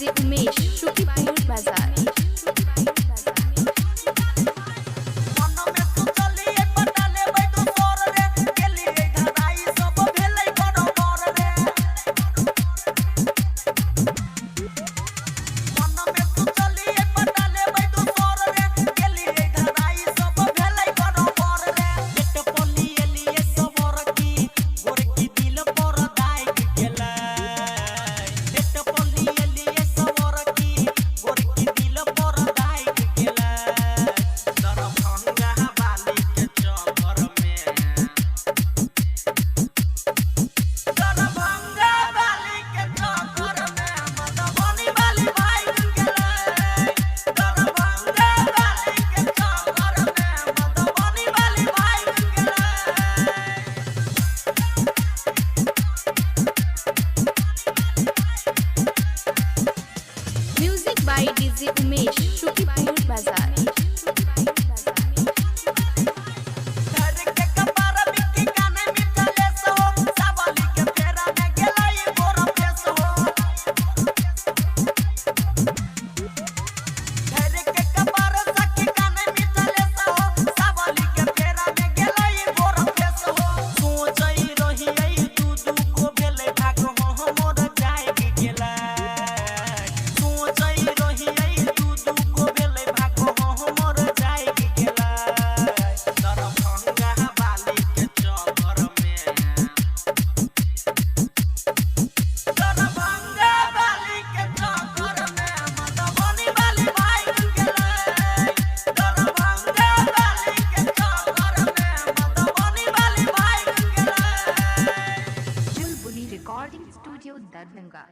DJ Umesh, Shukipur Bazar. मन में सोचलिए पटा लेबै दोसर रे, गेलिए धराई सब भेलै बरोबर रे। मन में सोचलिए पटा लेबै दोसर रे, गेलिए धराई सब भेलै बरोबर रे। पेट पोलिएलिए सबर की, गोरकी दिल पर दाग गेलै। पेट पोलिएलिए सबर की, गोरकी दिल पर दाग गेलै। दरभंगा वाली के चक्कर में, दरभंगा वाली के चक्कर में मधुबनी वाली भाग गेलै। दरभंगा वाली के चक्कर में मधुबनी वाली भाग गेलै। Music by DJ Umesh, Shukipur Bazar. धर के कपार बिक्की काने मिथलेस हो, सावली के फेरा में गेलै गोर फेस हो। धर के कपार सखी काने मिथलेस हो, सावली के फेरा में गेलै गोर फेस हो। सोचै रहियै दू दू गो भेलै भाग हमर जाग गेलै। सोचै रहियै दू दू गो भेलै भाग हमर जाग गेलै। दरभंगा वाली के चक्कर में, दरभंगा वाली के चक्कर में मधुबनी वाली भाग गेलै। दरभंगा वाली के चक्कर में मधुबनी वाली भाग गेलै। Bulbuli Recording Studio, Darbhanga.